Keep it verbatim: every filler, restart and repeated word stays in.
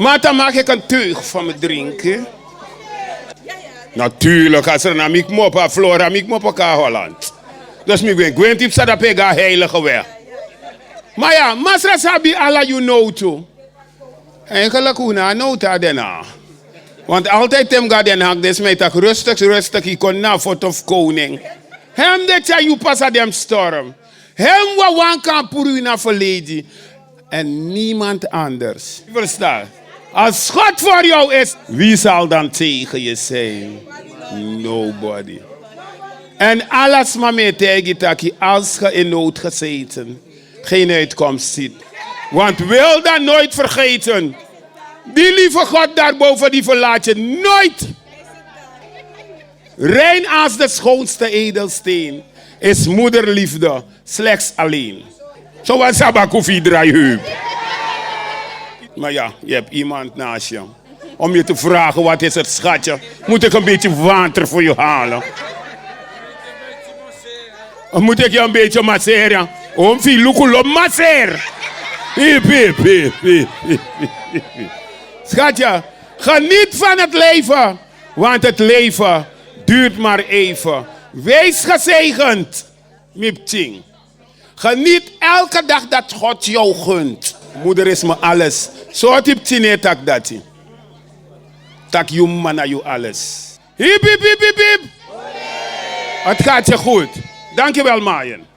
Mata, mag ik een teug van me drinken? Natuurlijk, als er na mi kmopo, a Flora mi kmopo kan Holland. Dus mi gwen gwen tipsa dape ga heilige weg. Maar ja, masra sabi ala yu no tu. Eigenlijk una no ta dena. Want altijd tem ga den hak des mij tak rustig, rustig, ik kon na foto of koning. Hem de tya yu pasa dem storm. Hem wawan kan puru na verleden. En niemand anders. Verstaan? Als God voor jou is, wie zal dan tegen je zijn? Nobody. En alles maar mee tegen taki als ge in nood gezeten, geen uitkomst ziet. Want wil dan nooit vergeten, die lieve God daarboven die verlaat je nooit. Rein als de schoonste edelsteen is moederliefde slechts alleen. Zo was Sabaku fi drai heup. Maar ja, je hebt iemand naast je. Om je te vragen: wat is het, schatje? Moet ik een beetje water voor je halen? Of moet ik je een beetje masseren? Om fi lukulo masser. Hip, hip, hip, hip. Schatje, geniet van het leven, want het leven duurt maar even. Wees gezegend, mi pikin. Geniet elke dag dat God jou gunt. Moeder is mijn alles. So type tine tak dati. Tak yu mama na yu alles. Hip, hip, hip, hip, hip. Het gaat je goed. Dankjewel, Mayen.